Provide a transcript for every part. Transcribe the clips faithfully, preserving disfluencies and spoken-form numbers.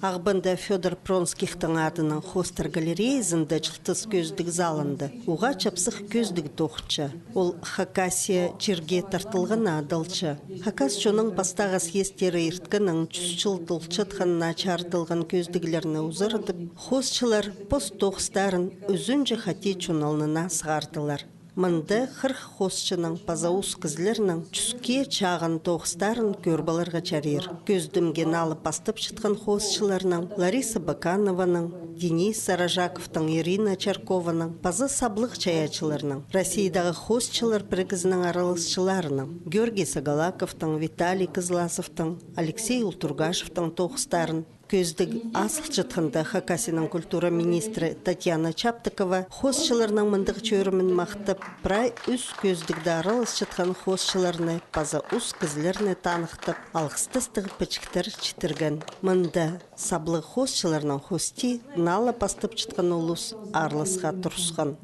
Ағбанда Фёдор Пронскихтің адынаң хоостар галереязында чылтыс кӧзідіг залында уғаа чапсых кӧзідіг тоғынча. Ол Хакасия чирге тартылғаннаң адалча. Хакас чонның пастағы съездтері ирткеннің чӱс чыл толчатханына чарыдылған кӧзідіглерні узарадып, хоосчылар пос тоғыстарын ӱзінҷі хати чон алнына сығардылар. Мында хырых хоосчының паза ус кізілернің чӱске чағын тоғыстарын кӧріп аларға чарир. Кӧзідімге налып пастап чатхан хоосчыларның: Лариса Баканованың, Денис Сарыжаковтың, Ирина Чаркованың, паза саблығ чайаачыларның, Россиядағы хоосчылар пірігізінің араласчыларының, Георгий Сагалаковтың, Виталий Кызласовтың, Алексей Ултургашевтің тоғыстарын. Кӧзідіг азылчатханда Хакасияның культура министрі Татьяна Чаптыкова хоосчыларның мындағ чӧрімін махтап, прай ӱс кӧзідігде араласчатхан хоосчыларны паза ус кізілерні таныхтап, алғыстастығ пічіктер читірген. Мында саблығ хоосчыларның хости налып пастап чатхан улус аарласха турысхан.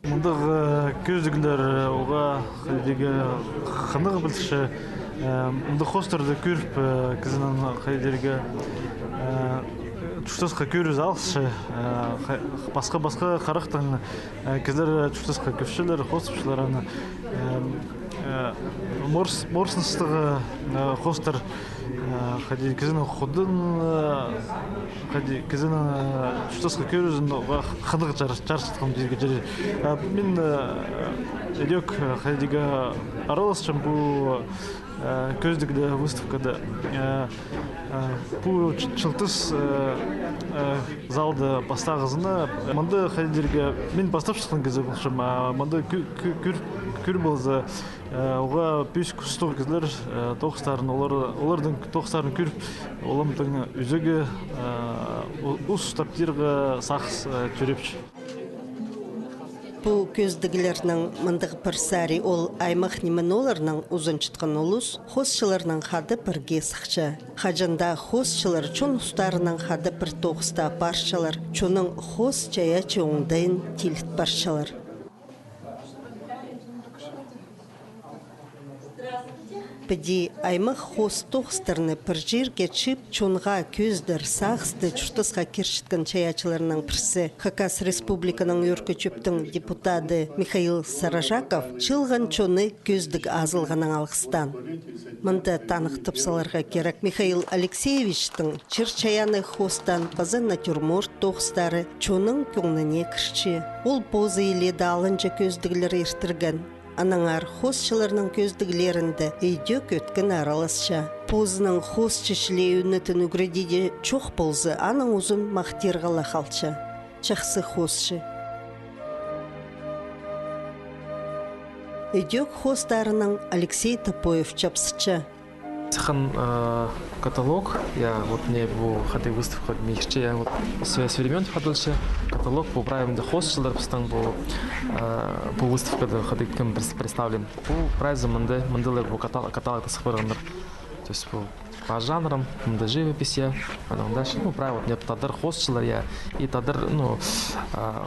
Мындағ, э, кӧзідіглер, э, уғаа хайди-да хынығ пілче, э, мындағ хоостарны кӧріп, э, кізінің хайди-да, э, чуртасха кӧрізі алысча, э, хай-, пасха-пасха харахтаң, э, кізілер чуртасха кӧрчелер, хоостапчалар аны. Э, э, морс-, морсыныстығ, э, хоостар, э, хайди кізінің худын, э, хайди кізінің, э, чуртасха кӧрізін уғаа хынығ чар-, чарчатхан дирге чарир. Э, мин, э, ідӧк, э, хайди-да араласчам пу, э, кӧзідігде, выставкада. Э, э, пу ч-, чылтыс, э, э, залда пастағызына, мында хайди-да мин пастап чатхан кізі полчам, а мында кӧ-, кӧ-, кӧр-, кӧр полза, э, уғаа пӧзік устығ кізілер, э, тоғыстарын, олар, олардың тоғыстарын кӧріп, оларның ӱзігі, э, у-, ус таптирға сағыс, э, тӧрепче. Пу кӧзідіглернің мындағ пір сари ол аймах ниме оларның узанчатхан улус хоосчыларнаң хада пірге сыхча. Хаҷан даа хоосчылар чон устарынаң хада пір тоғыста апарчалар, чонның хоос чайаачы оңдайын тиліт парчалар. Піди аймах хоос тоғыстарны пір чирге чыып, чонға кӧзідер сағысты чуртасха кирчеткен чайаачыларның пірсі, Хакас Республиканың Ӧӧркі Чӧптің депутады Михаил Сарыжаков чыылған чонны кӧзідіг азылғанаң алғыстаан. Мында таныхтап саларға кирек, Михаил Алексеевичтің чир-чайааны хоостаан паза натюрморт тоғыстары чонның кӧңніне кірче. Ол позы илееде алынҷа кӧзідіглер иртірген. Аннаңар хоосчыларның кӧзідіглерінде ідӧк ӧткін араласча. Позының хоосчы чіли ӱнетін ӱгредии чох полза, аның узын махтирға ла халча. Чахсы хоосчы. Ідӧк хоостарынаң Алексей Топоев чапсырча. Сыххан, э, каталог, я, вот мына пу хайди выставка мирче, я, вот «Связь времён» тіп адалча каталог, пу прай мында хоосчылар пістің пу, э, пу выставкада хайди кем прес-, представлен. Пу прайзы мында, мындағ ла пу катал-, каталогта сых парғаннар. То есть пу по жанрам, мында живопись, я, анаң дальше, ну, прай вот мына тадар хоосчылар, я, и тадар, ну, а,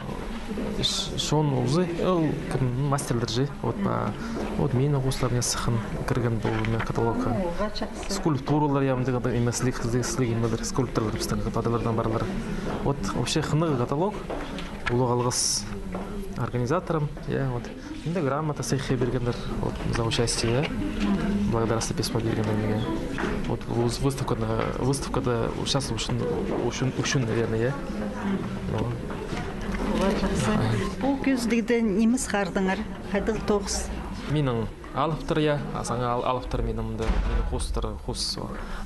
ш-, чон узы, ол кем, ну, мастерлер же. Вот, а, вот минің хоостарым сыххан кірген пу мына каталогха. О, чахсы. Скульптуралар, я, мындағ, мындағ ниме, сіліг, сіліг, сіліг нимелер, скульпторлар пістің каталогтарда парлар. Вот вообще хынығ каталог, улуғ алғыс организаторам, я, вот. Мында грамота сыйыхха пиргеннер, вот, за участие, я. Благодарственное письмо пиргеннер мағаа. Вот, выс-, выставкада, выставкада участвовать ӱчӱн, ӱчӱн, ӱчӱн, наверное, я. Ну. Пу кӧзідігде ниме сығардыңар? Хайдағ тоғыс? Минің алыптар, я, а саңай ал-, алыптар минің мында, минің хоостар, хоос,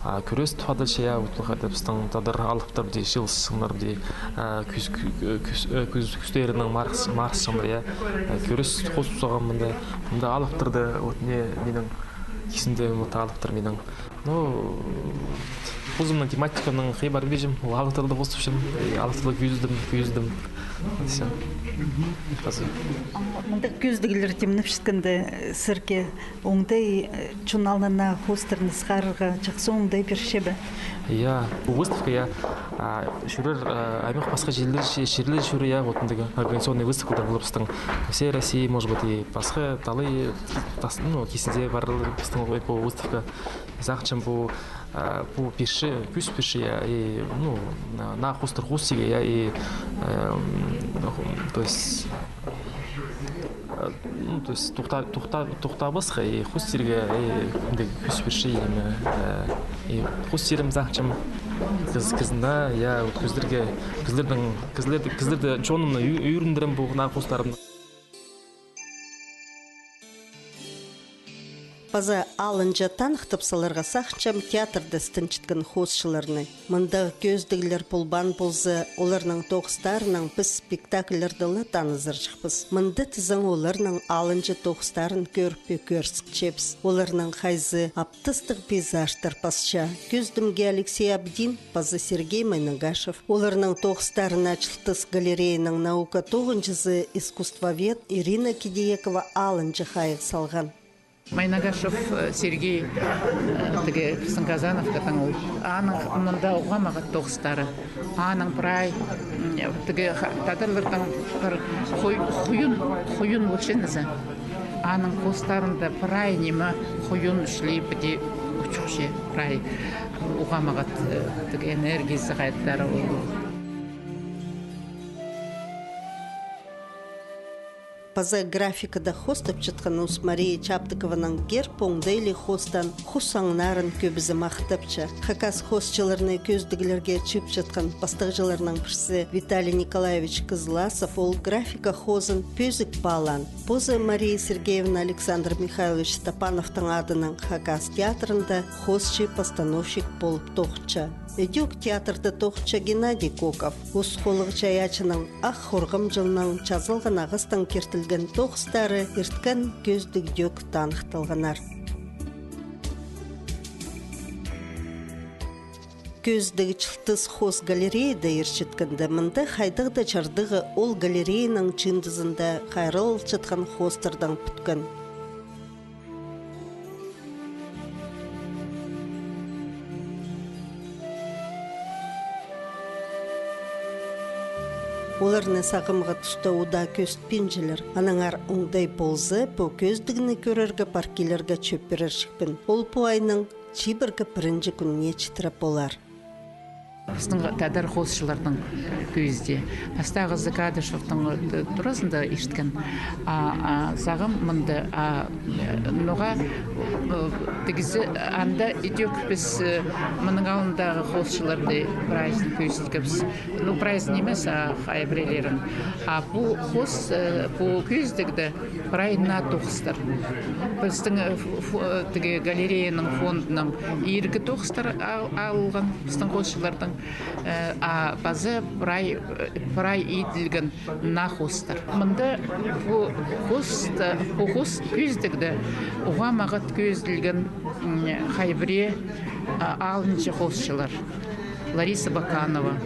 а, кӱрес тіп адалча, я, вот, хайди пістің тадар алыптар дее, чыылысчаңнар дее, а, кӱс-, кӱ-, кӱс-, э, кӱс-, кӱстерінең марығыс-, марығысчаңнар, я. Э, кӱрес хоос салған мында, мында алыптарда, вот, мына, минің кизінде, вот, алыптар минің. Ну, позымның тематикамнаң хыйбар пирчем, ол алыптарда хоостапчам, и алыптарда кӧзідім, кӧзідім. Всё. Мындағ кӧзідіглер тимнепчеткенде, сірерге оңдай, э, чон алнына хоостарны сығарарға чахсы оңдай пирче бе? Я, пу выставка, я, а, чӧрер, а, аймах пасха чирлер, чи-, чирлер чӧрер, я, вот мындағ организационный выставкалар полар пістің. По всей России, может быть, и пасха талай, тас-, ну, кизінде парар пістің пу выставка. Сағынчам, пу, А, пу пирче, кӧзіт пирче, я, и, ну, на, наа хоостар хоос тирге, я, и, эм, то есть, а, ну, то есть, тохта-, тохта-, тохтабасха, и хоос тирге, и, андағ кӧзіт пирче, и, э, и хоос тирим сағынчам, кізі, кізіні, я, вот, кізілерге, кізілернің, кізілерді, кізілерді чонымны ю-, ӱгрендірем пу наа хоостарымны. Паза алынҷа таныхтап саларға сағынчам театрда істенчеткен хоосчыларны. Мындағы кӧзідіглер полбаан полза, оларның тоғыстарынаң піс спектакльлерде ла танызарҷыхпыс. Мында тізең оларның алынҷа тоғыстарын кӧріп пе кӧрістірчебіс. Оларның хайзы ап тастығ пейзажтар пасча. Кӧзідімге Алексей Абдин паза Сергей Майнагашев. Оларның тоғыстарына Чылтыс галереяның наука тоғынҷызы, искусствовед Ирина Кидиекова алынҷа хайығ салған. Майнагашев, э, Сергей, э, тігі пістің Казановкадаң ол. Аның мында уғаа мағат тоғыстары. Аның прай, м, тігі ха-, тадарлардаң пір хуй-, хуйын, хуйын полча нооза. Аның хоостарында прай ниме хуйын ӱшлеп піди учухча, прай уғаа мағат, э, тігі энергиязы хайдар ол. Паза графикада хоостапчатхан ус Мария Чаптыкованың герб оңдайлығ хоостаан хус аңнарын кӧбізі махтапча. Хакас хоосчыларны кӧзідіглерге чыыпчатхан пастағҷыларның пірсі Виталий Николаевич Кызласов ол графика хоозын пӧзік паалаан. Позы Мария Сергеевна Александр Михайлович Топановтың адынаң Хакас театрында хоосчы-постановщик полып тоғынча. Ідӧк театрда тоғынча Геннадий Коков. Ус холлығ чайаачының ах хорғам чылнаң чазылған ағастаң киртілген тоғыстары ирткен кӧзідігде ӧк таныхталғаннар. Кӧзідіг «Чылтыс» хоос галереяда иртчеткенде, мында хайдағ-да чардығы ол галереяның чыындызында хайраллалчатхан хоостардаң пӱткен. Оларны сағамғы туста удаа кӧзітпинчелер. Аннаңар оңдай полза, пу кӧзідігні кӧрерге пар килерге чӧп пирерҷікпін. Ол пу айның чибіргі пірінҷі кӱніне читіре полар. Пістің тадар хоосчыларның кӧзіде. Пастағызы Кадышевтің, э, туразында ирткен. А, а сағам мында, а, э, ноға, э, тігізі анда ідӧк піс, э, мының алнындағы хоосчыларды прайзын кӧзіткебіс. Ну, прайзын нимес, а хай пірелерін. А пу хоос, э, пу кӧзідігде прай наа тоғыстар. Пістің, э, ф-, ф-, э, тігі галереяның фондынаң иргі тоғыстар ал-, алылған пістің хоосчыларның, э, а паза прай, э, прай иділген наа хоостар. Мында пу хоос, э, пу хоос кӧзідігде уғаа мағат кӧзіділген, м, хай пірее, а, алынҷа хоосчылар. Лариса Баканова,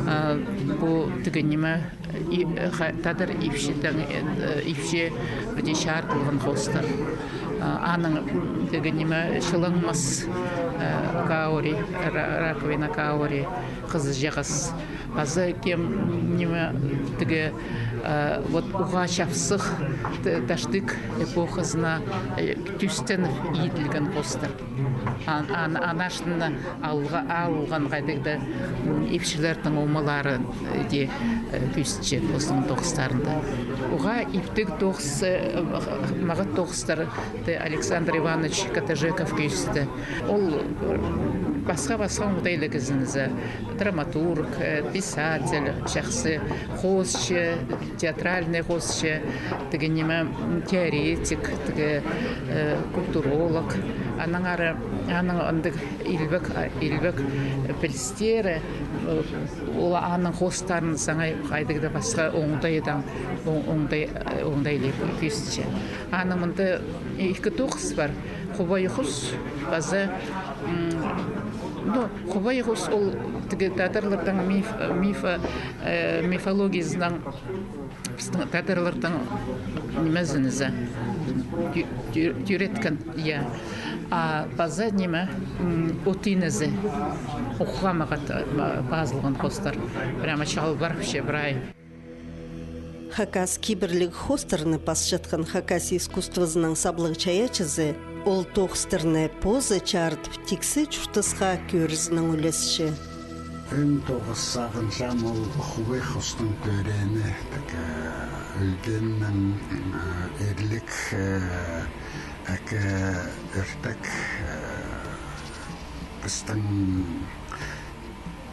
э, пу тігі ниме, и, ха-, тадар ипчі, таң, э, ипчі піди чарыдылған хоостар. А, аның, м, тігі ниме, чылаңмас, э, каури, ра-, раковина каури, хызыҷағас. Паза кем ниме, тігі, э, вот уғаа чапсых, т-, таштык эпохазына, э, тӱстеніп иділген хоостар. Ан-, ан-, анашны алға-, алған хайдағ-да, м, ипчілернің омалары, э, де, э, кӧзітче позының тоғыстарында. Уғаа иптіг тоғыс, э, мағат тоғыстар, те Александр Иванович Катажеков кӧзітті. Ол, э, пасха-пасха оңдайлығ кізі нооза, драматург, э, писатель, чахсы хоосчы, театральный хоосчы, тігі ниме, м, теоретик, тігі, э, культуролог. Аннаңар, аның андағ илбек, а, илбек пілістері, э, ол аның хоостарын саңай хайдағ-да пасха оңдайдаң, оң-, оңдай, э, оңдайлап кӧзітче. Аның мында ікі тоғыс пар. Хубай хус паза, м, ну, Хубай хус ол тігі тадарларның миф-, миф-, э, мифологиязынаң пістің тадарларның нимезін зе тӱ-, тӱ-, тӧреткен, я. А паза ниме, м, от инезі, уғаа мағат, э, пазылған хоостар. Прямо чалбарып че прай. Хакас кибірліг хоостарны пасчатхан Хакас искусствозының саблығ чайаачызы Ол тоғыстарны позы чарыдып, тиксі чуртасха кӧрізінең ӱлесче. Иң тоғыс сағынҷаам ол Хубай хостың тӧреені, тігі, э, ӧлгеннең, э, ирлік, э, ікі ӧртек, э, пістің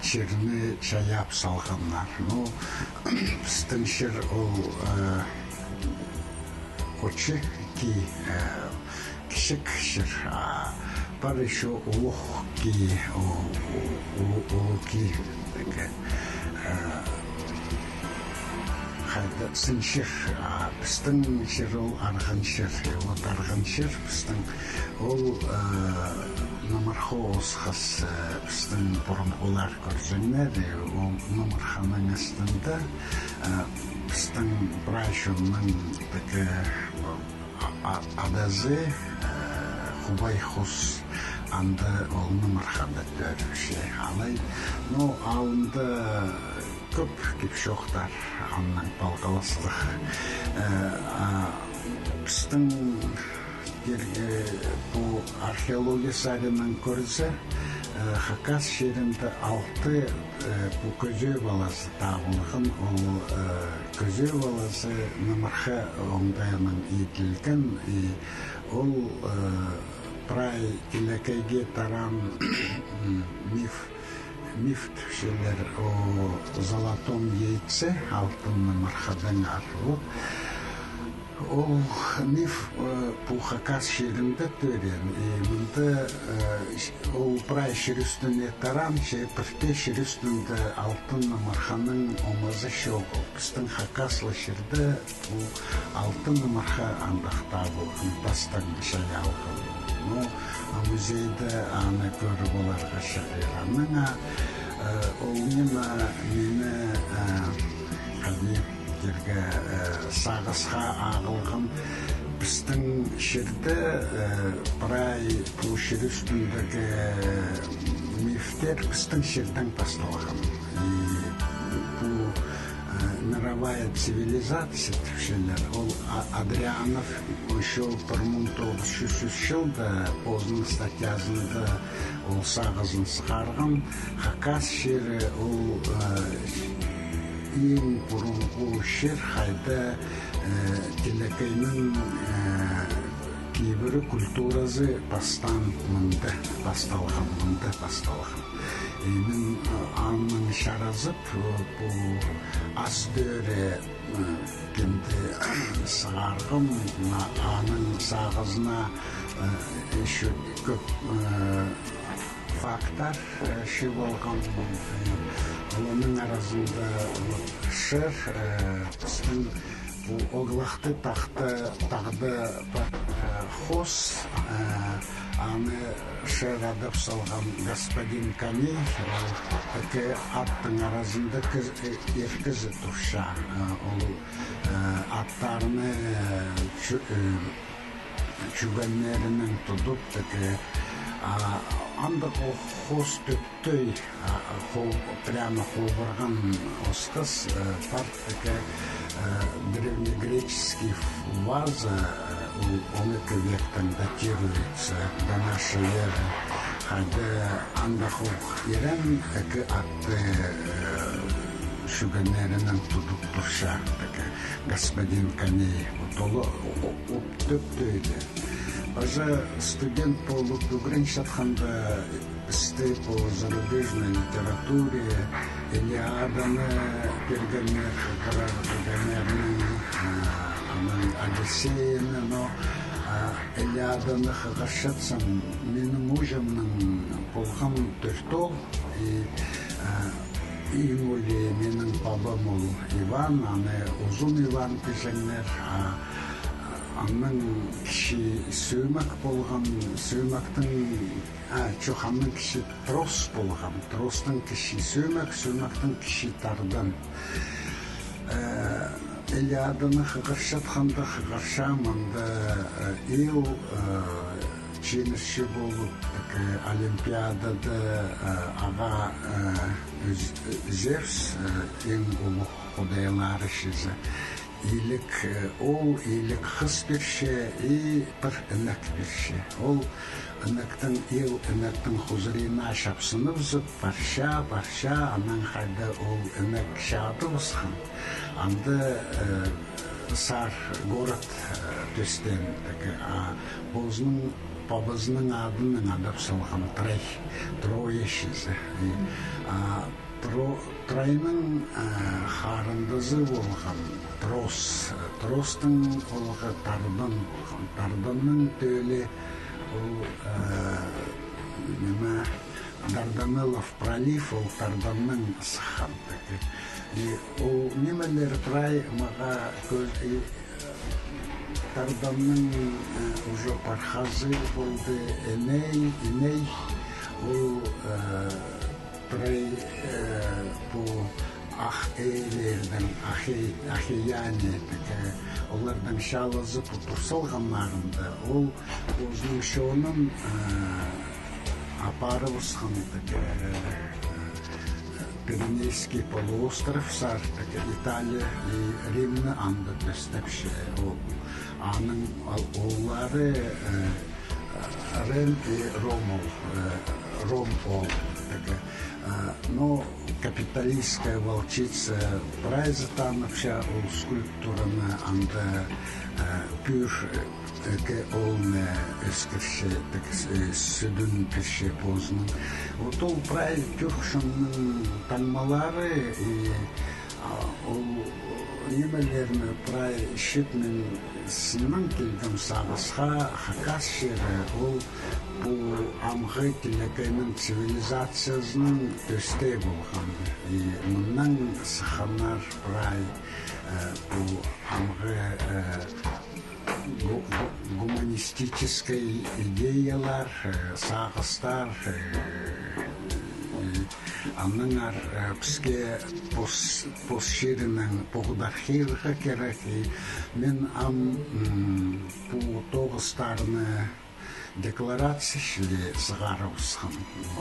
чирні чайап салғаннар. Ну, пістің чир ол, э, очы ки, э, кічіг чир, а пар ещё улуғ ки, у-, у-, у-, улуғ ки, тігі, э, хайда сынчыр, а пістің чир ол арғынчыр. И вот арғынчыр пістің ол, э, нымырха осхас, э, пістің пурунғылар кӧрзеңнер, и ол нымырханың астында, э, пістің прай чонның тігі, а-, а-, адазы, э, Хубай хос анда ол нымырхада тӧріпче. Алай, ну, алында кӧп кип-чоохтар аннаң палғалыстығ. Э, а, пістің тер-, э, пу археология саринаң кӧрзе, э, Хакас чирінде алты, э, пу кӧзеу палазы табылған. Ол, э, кӧзеу палазы нымырха оңдайынаң иділген, и ол, э, прай тилекейге тараан миф, миф тіпчелер о золотом яйце, алтын нымырхадаң ар. Вот. Ол миф, э, пу Хакас чирінде тӧреен, и мында, э, ол прай чир ӱстӱне тараан, че пірдее чир ӱстӱнде алтын нымырханың омазы чоғыл. Пістің хакаслар чирде пу алтын нымырха андағ табылған, тастаң чайалған. Ну, а музейде аны кӧріп аларға чарир. Аннаң, а, э, ол ниме мині, э, хайди тирге, э, сағысха ағылған. Пістің чирде, э, прай пу чир ӱстӱндегі мифтер пістің чирдең пасталған. И пу, э, мировая цивилизация тіпчелер. Ол А-, Адрианов ещё пір муң тоғыс чӱс ӱс чылда позының статьязында ол сағызын сығарған. Хакас чирі ол, э, иң пурунғы чир, хайда, э, тилекейнің, э, кибірі, культуразы пастаан мында, пасталған мында, пасталған. И мин, э, аннаң чаразып, э, пу ас тӧрі, э, кинде сығарғам, на-, аның сағызына, э, ещё кӧп, э, факттар, э, чыып алғам. Э, оларның аразында, вот, чир, э, пістің пу Оглахты тахта, тағда пар, э, хос, э, аны чир адап салған господин Коней, ол ікі аттың аразында кіз-, э, ир кізі турча. Э, ол, э, аттарны, э, чӱ-, э, чӱгеннерінең тудып, тігі, а, андағ хо-, хос тӧп той, а, хо-, прямо хобырған осхас, э, пар тігі, э, древнегреческий ваза, э, ол он ікі вектең датируется до нашей эры. Хайда андағ ох ирен ікі атты, э, чӱгеннерінең тудып турча, тігі, господин Коней. Вот ол, о-, о-, Тӧп тӧӧй. Паза студент полып ӱгренчатханда, істі по зарубежной литературе, Илиаданы пиргеннер хығырарға Гомернің, а, анаң Одиссейні, но, а, Илиаданы хығырчатсам, минің ууҷамның полған тӧрт оол, и, а, иң улии минің пабам ол Иван, аны Узун Иван тіҷеңнер, а, аның кічии Сӧмек полған, Сӧмектің, а, чох, аның кічии Трос полған, Тростың кічии Сӧмек, Сӧмектің кічии Тардан. Э, Илиаданы хығырчатханда, хығырчам, анда, э, Ил, э, чиңісчі полып, тігі, олимпиадада, э, ағаа, э, З-, Зевс, э, иң улуғ худайлары чізе. Иліг, э, оол, иліг хыс пирче и пір інек пирче. Ол інектің, ил інектің хузарына чапсыныбызып, парча, парча, анаң хайда ол інек чадыбысхан. Анда, э, сар город, э, тӧстеен, тігі, а позының пабазының адынаң адап салған Трай, Троя чізе. И, а, Тро-, Трайның, э, харындазы полған Трос. Тростың оолғы Тардан полған. Тарданның тӧлі ол, э, ниме, Дарданеллов пролив, ол Тарданнаң сыххан тігі. И ол нимелер прай мағаа кӧ-, и, э, Тарданның, э, уже пархазы полды, Эней, Эней, ол, э, прай, э, пу ах ээлернің, ахей-, ахеяне, тігі, оларның чаалазып турзалғаннарында, ол позының чонын, э, апарыбысхан, тігі, э, Пиренейский полуостров сар, тігі, Италия и Римні анда тӧстепче ол. Аның ол-, ооллары, э, Рем и Ромул, э, Ром оол, тігі. Э, ну, капитолийская волчица прайзы таныбысча ол скульптураны, анда, э, пӱӱр, э, ікі оолны ӧскірче, тігі, э, сӱдін пирче позының. Вот ол прай тӱрк чонның таңмалары, и, а, ол нимелерні прай чіт мин сыннаң килгем сағысха. Хакас чирі ол пу амғы килекейнің цивилизациязының тӧстее полған. И мыннаң сыхханнар прай, э, пу амғы, э, гу-, гу-, гуманистический идеялар, э, сағыстар, э, и аннаңар, э, піске пос-, пос чирінең поғдархирға кирек. И мин ам, м, пу тоғыстарны декларация чіли сығарыбысхам.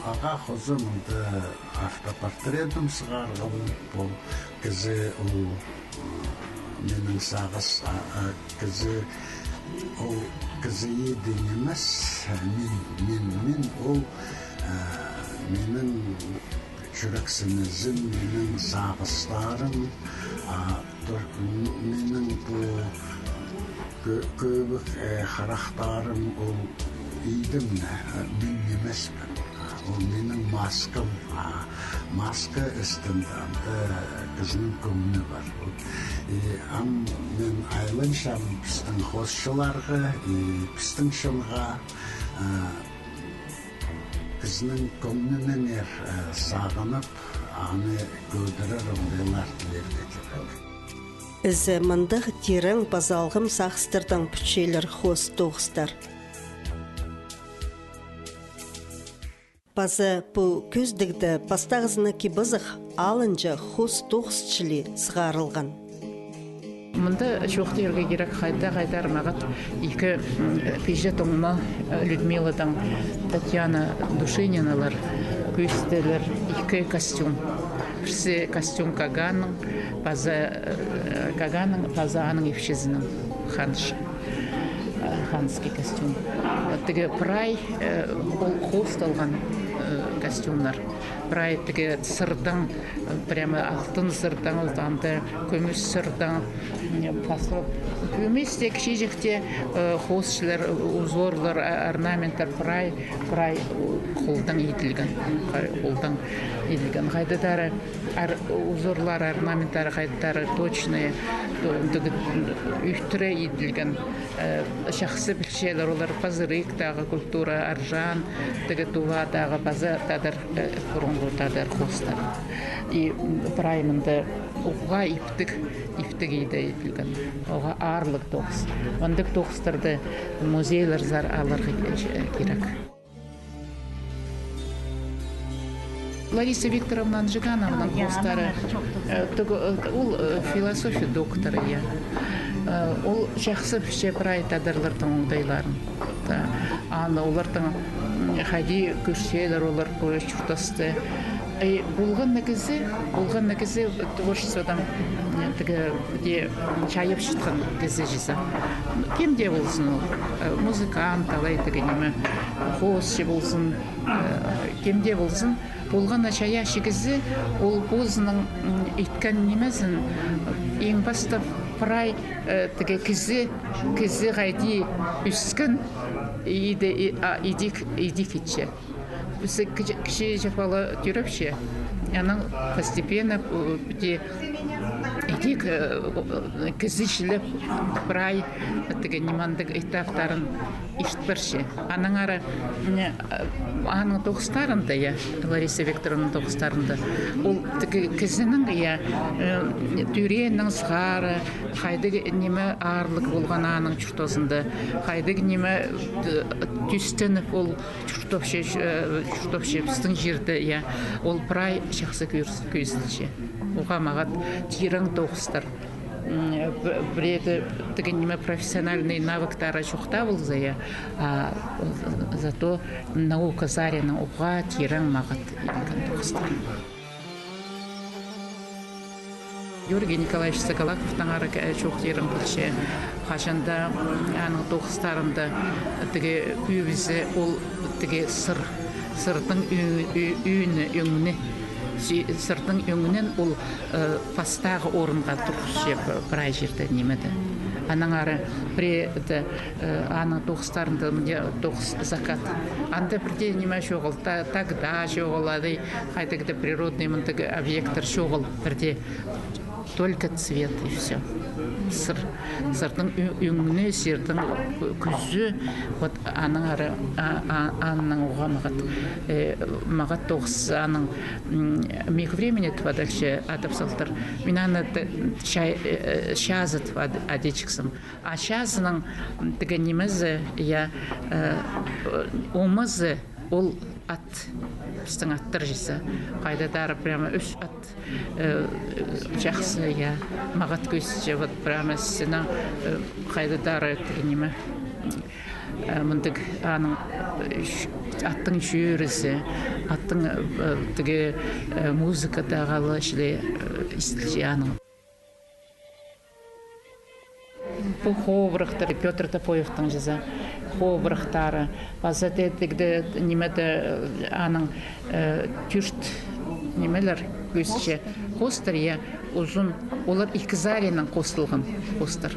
Ағаа хоза мында автопортретім сығарғам. Пу кізі ол, м, минің сағыс, а, а, кізі ол кізі иді нимес, мин, мин, мин ол, а, минің чӱрексінізім, минің сағыстарым, а, тор-, м-, минің пу кӧ-, кӧбік, э, харахтарым ол идім не, э, мин нимеспін. А, ол минің маскам, а, маска істінде анда кізінің кӧңні пар. И ам мин айланчам пістің хосчыларға и пістің чонға, а, кізінің кӧңнінеңер, э, сағынып, аны кӧдірер оңдайлар тілерге кирек. Ізі мындағ тирең паза алғым сағыстардаң пӱтчелер хоос тоғыстар. Паза пу кӧзідігде пастағызына кибозых алынҷа хоос тоғыс чіли сығарылған. Мында чоохтирға кирек, хайда-хайдар мағат ікі, м, пиҷе туңма, э, Людмиладаң Татьяна Душининалар кӧзіттілер ікі костюм. Пірсі костюм Каганның, паза, э, Каганның, паза аның ипчізінің, ханш, э, ханский костюм. Тігі прай, э, ол хоосталған, э, костюмнар. Прай тігі сырдаң, прямо алтын сырдаң, ол анда кӱмӱс сырдаң, м, паза кӱмӱс тек чиҷекте, э, хоосчылар, узорлар, а-, орнаменттер прай, прай холдаң иділген, прай холдаң иділген. Хайдағ-да ар-, узорлар, орнаменттер хайдағ-да точные, то-, тігі ӱттіре иділген. Э, чахсы пілчелер олар пазырыктағы культура, аржаан, тігі Тувадағы паза тадар, э, пурунғы тадар хоостар. И, м, прай мында уғаа иптіг, иптіг иде иділген. Оға аарлығ тоғыс. Мындағ тоғыстарды музейлерзер аларға ке-, кирек. Лариса Викторовна Анжигановнаның хоостары, э, тігі, э, ол, э, философия докторы, я. Э, ол чахсы пілче прай тадарларның оңдайларын. Та, аны оларның, м, хайди кӧрчелер олар пу чуртасты. Ай, полған на кізі, полған на кізі творчестводаң, м, тігі, де, чайап чатхан кізі чізе. Кем де ползын ол, э, музыкант, алай тігі ниме, хоосчы ползын, э, кем де ползын, полған на чайаачы кізі, ол позының, м, иткен нимезін, иң пастап прай, э, тігі кізі, кізі хайди ӧскен, иди, и, а, идӧк, идӧк итче. Піс кічі, кічіҷек пала тӧрепче. Анаң постепенно, э, піди, идӧк, э, кізі чілеп прай, тігі нимандығ этаптарын ирт парча. Анаң ары, м, э, аның тоғыстарында, я, Лариса Викторовнаның тоғыстарында. Ол тігі кізінің, я, э, тӧрееннең сығара, хайдағ ниме аарлығ полған аның чуртазында, хайдағ ниме, э, тӧстеніп ол чуртапча, э, чуртапча пістің чирде, я, ол прай чахсы кӧр-, кӧзіділче. Уғаа мағат тирең тоғыстар. М, пі-, пірееде тігі ниме профессиональный навыктары чох таа полза, я, а, зато наука саринаң уғаа тирең мағат иділген тоғыстар. Георгий Николаевич Соколаковтаң ары, э, чоохтирым килче. Хаҷан даа, м, аның тоғыстарында тігі кӧбізі ол тігі сыр, сырдың ӧ-, ӧ-, ӧӧні, ӧңні. Си-, сырдың ӧңнін ол, э, пастағы орынға турғысча п-, прай чирде нимеде. Анаң ары пірееде, э, аның тоғыстарында, мына тоғыс «Закат». Анда пірдее ниме чоғыл, та-, таг даа чоғыл, адай хайдағ-да природный мындағ объекттер чоғыл, пірдее только цвет и всё. Сыр, сырдың ӧ-, ӧңні, сырдың кӱзі, вот анаң ары, а, а, анаң уғаа мағат, э, мағат тоғыс, аның, м, «Миг времени» тіп адалча, адап салтыр. Мин аны т-, ча-, э, чазы тіп ад-, адапчатсам. А чазының, м, тігі нимезі, я, э, омазы, ол ат, пістің аттар чізе. Хайдағ-да прямо ӧс ат, э, чахсы, я, мағат кӧзітче, вот прямо синің, э, хайдағ-да тігі ниме, э, мындағ аның, э, ш-, аттың чӧрізі, аттың, э, тігі, э, музыка даа ла чіли, э, истілче аның. Пу хобырахтар Пётр Топоевтің чізе, хобырахтары. Паза тее тігде нимеде, э, аның, э, тӧрт нимелер кӧзітче. Хоостар, я, узун. Олар ікі саринаң хосталған хоостар.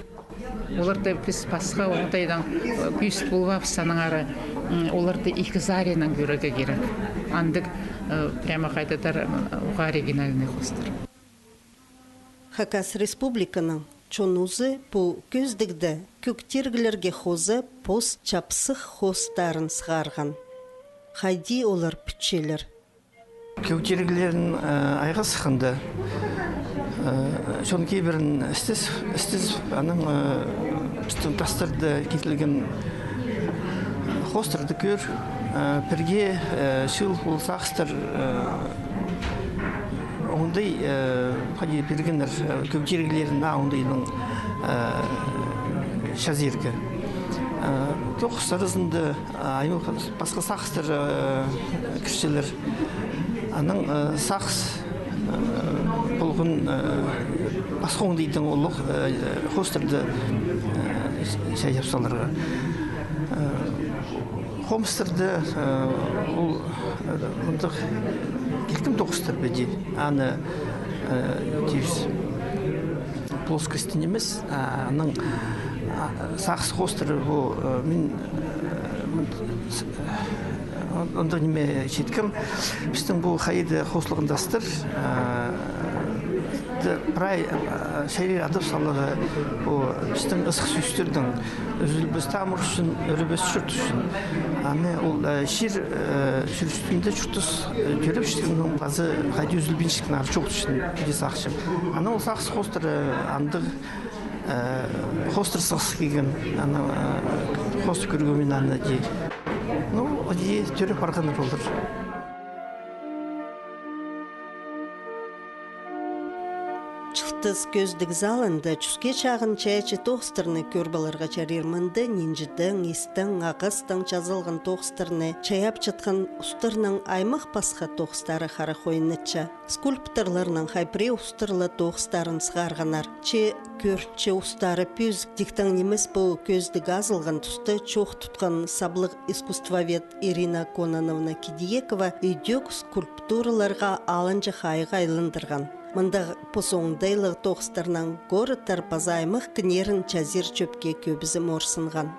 Оларды піс пасха оңдайдаң, э, кӧзіт полбаабыс, анаң ары, м, оларды ікі саринаң кӧрерге кирек. Андағ, э, прямо хайдағ-да, м, уғаа оригинальный хоостар. Хакас Республиканың чон узы пу кӧзідігде кӧг тиріглерге хоза пос чапсых хоостарын сығарған. Хайди олар пілчелер? Кӧг тиріглерін, э, айғасханда, э, чон кибірін істес-, істес, анаң, э, пістің тастарда киртілген хоостарды кӧр, э, пірге, э, чыыл ол сағыстар, э, оңдай, э, хайди пиргеннер, э, кӧг тиріглерін, а, оңдайнаң, э, чазирға. Э, тоғыс аразында, э, аймах пасха сағыстар, э, кірчелер. Анаң, э, сағыс, э, полған, э, пасха оңдайдаң олох, э, хоостарды, э, чайап саларға. Э, хомыстарда, э, ол, э, мындағ килкім тоғыстар піди. Аны, э, тиис плоскости нимес, а, аның, а, сағыс хоостары пу, э, мин, э, мын-, с-, э, он-, ондағ ниме читкем. Пістің пу хайда хослығ тастар, э, т-, прай, э, чайир адап саларға пу пістің ысых сӧстернің ӱзӱлбес тамыр ӱчӱн, ӱребес чурт ӱчӱн. Аны ол, э, чир, э, чир ӱстӱнде чуртас, э, тӧреп чіткеннің пазы хайди ӱзӱлбинчеткені ары чоғыл ӱчӱн, піди сағынчам. Аны ол сағыс хоостар, э, андағ, э, хоостар сығыс килген, аны, э, хоостар кӧргем мин аны, ди. Ну, ди, тӧреп парғаннар олар. Чылтыс кӧзідіг залында чӱске чағын чайаачы тоғыстарны кӧріп аларға чарир. Мында нинҷідең, истең, ағастаң чазылған тоғыстарны чайап чатхан устарның аймах пасха тоғыстары харах ойнатча. Скульпторларның хай пірее устар ла тоғыстарын сығарғаннар. Че кӧрче устары пӧзік. Тиктең нимес, пу кӧзідіг азылған туста чоох тутхан саблығ искусствовед Ирина Кононовна Кидиекова идӧк скульптураларға алынҷа хайығ айландырған. Мындағ пос оңдайлығ тоғыстарнаң городтар паза аймах кіннерін чазир чӧпке кӧбізі морсынған.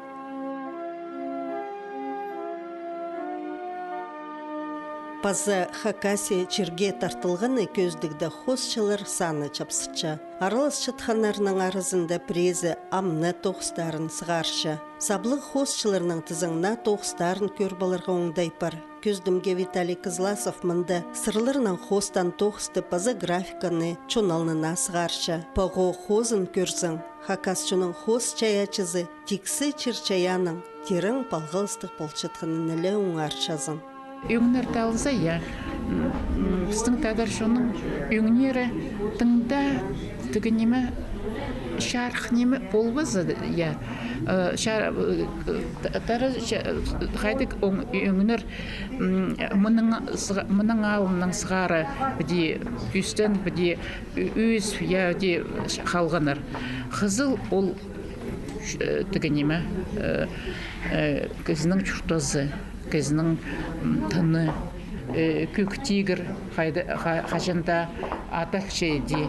Паза Хакасия чирге тартылғаны кӧзідігде хоосчылар саны чапсытча. Араласчатханнарның аразында піреезі амды тоғыстарын сығарча. Саблығ хоосчыларның тізең наа тоғыстарын кӧріп аларға оңдай пар. Кӧзідімге Виталий Кызласов мында сырларнаң хоостаан тоғысты паза графиканы чон алнына сығарча. Пу хоозын кӧрзең, хакас чонның хоос чайаачызы тиксі чир-чайааннаң тирең палғалыстығ полчатханын іле оңарчазың. Ӧңнерді алза, я. М, м, пістің тадар чонның ӧңнері тың даа тігі ниме, чарых ниме полбаза, я. Э, ча-, э, та-, тары ча-, хайдағ оң-, ӧңнер, м, мының сыға-, мының алнының сығара піди кӱстең, піди ӧ-, ӧс, я, піди халғаннар. Хызыл ол, э, тігі ниме, э, э, кізінің чуртазы, кізінің, м, тыны, э, кӧк тигір, хайда-, ха-, хаҷан даа адалча иди.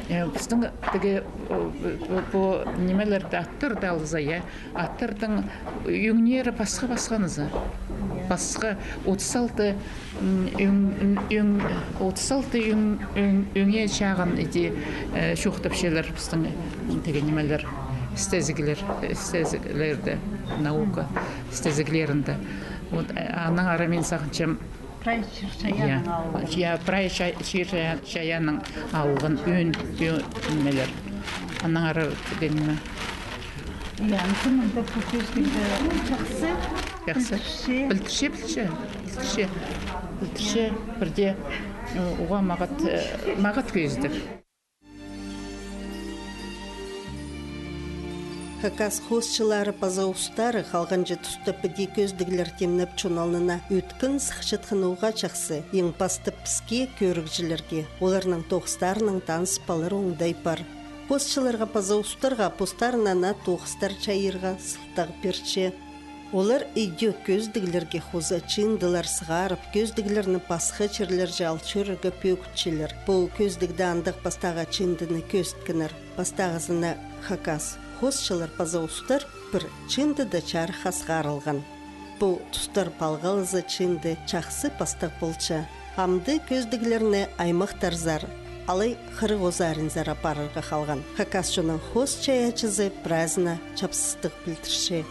Э, пістің тігі, о, пу, пу нимелерді, аттарды алза, я, аттардың ӧңнері пасха-пасха нызы. Пасха, отыс алты, м, ӧң-, ӧң-, отыс алты ӧң-, ӧң-, ӧңе чағын иди, э, чоохтапчалар пістің, м, тігі нимелер, істезіглер, істезіглерді, наука істезіглерінде. Вот, э, анаң ары мин сағынчам, прай чир-чайааннаң алған. Я, прай ча-, чир-чайааннаң алған ӧн, ӧн нимелер. Анаң ары тігі ниме. Я, антымында пу кӧзідігде чахсы. Чахсы. Пілдірче. Пілдірче, пілдірче. Пілдірче. Пілдірче. Пірдее, э, уғаа мағат, э, мағат кӧзідіг. Хакас хоосчылары паза устары халғанҷы туста піди кӧзідіглер тимнеп, чон алнына ӧткін сыхчатханы уғаа чахсы, иң пастап піске, кӧрігҷілерге, оларның тоғыстарынаң таныс полар оңдай пар. Хоосчыларға паза устарға постарына наа тоғыстар чайирға сылтағ пирче. Олар идӧк кӧзідіглерге хоза чыындылар сығарып, кӧзідіглерні пасха чирлерҷе ал чӧрерге пӧгітчелер. Пу кӧзідігде андағ пастағы чыындыны кӧзіткеннер. Пастағызына хакас хоосчылар паза устар пір чыындыда чарыхха сығарылған. Пу тустар палғалызы чыынды чахсы пастығ полча. Амды кӧзідіглерні аймахтарзар алай хырығ озаринзар апарарға халған. Хакас чонның хоос чайаачызы прайзына чапсыстығ пілдірче.